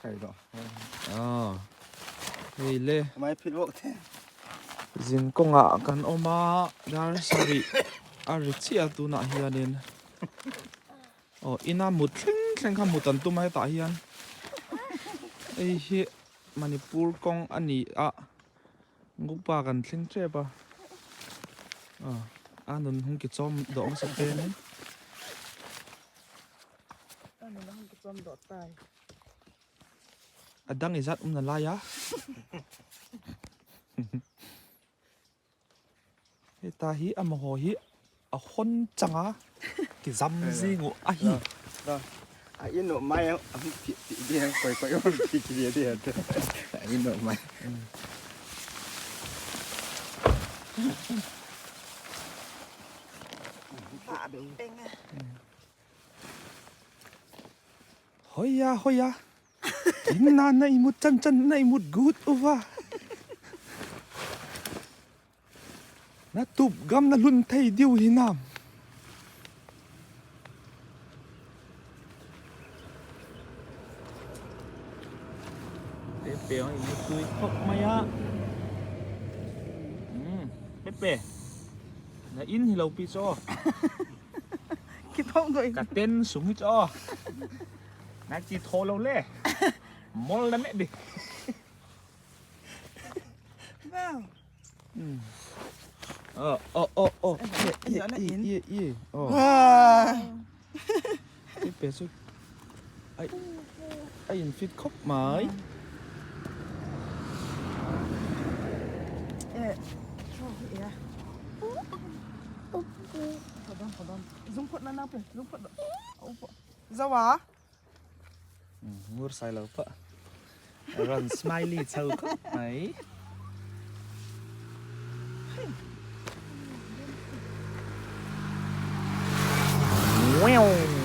Aw hei le zin kawngah kan awm a dar sarih a ri chiah a tunah hianin aw ina mut thleng thleng kha mut an tum a hetah hian hei hi Manipur kawng a ni a Ngupa kan thleng tep a aw a nun hung ki chawm dawh hmasa pengin. A dang i zat awm na lai a. Heta hi a mahaw hi a hawn chang a ti zam zing u a hi. A in awm mai a ti ti ti koi koi awm ti ti ti ti a in awm mai. Hawiah hawiah inna na i mut chan chan na i mut gut uva na tup gam na hlun thei diu hi nam. Pepe ang i mut tui khawp mai a. Pepe na in hi lo pi chaw. Ka ten sung hi chaw. Na chi tho lo le. Mol na mẹ đi. Ờ ờ ờ ờ. Ye ye ye. Ờ. Cái bé chu ai ai in fit khop mai. Ngur sai lo pawh a rawn smiley chho khawp mai. Wow.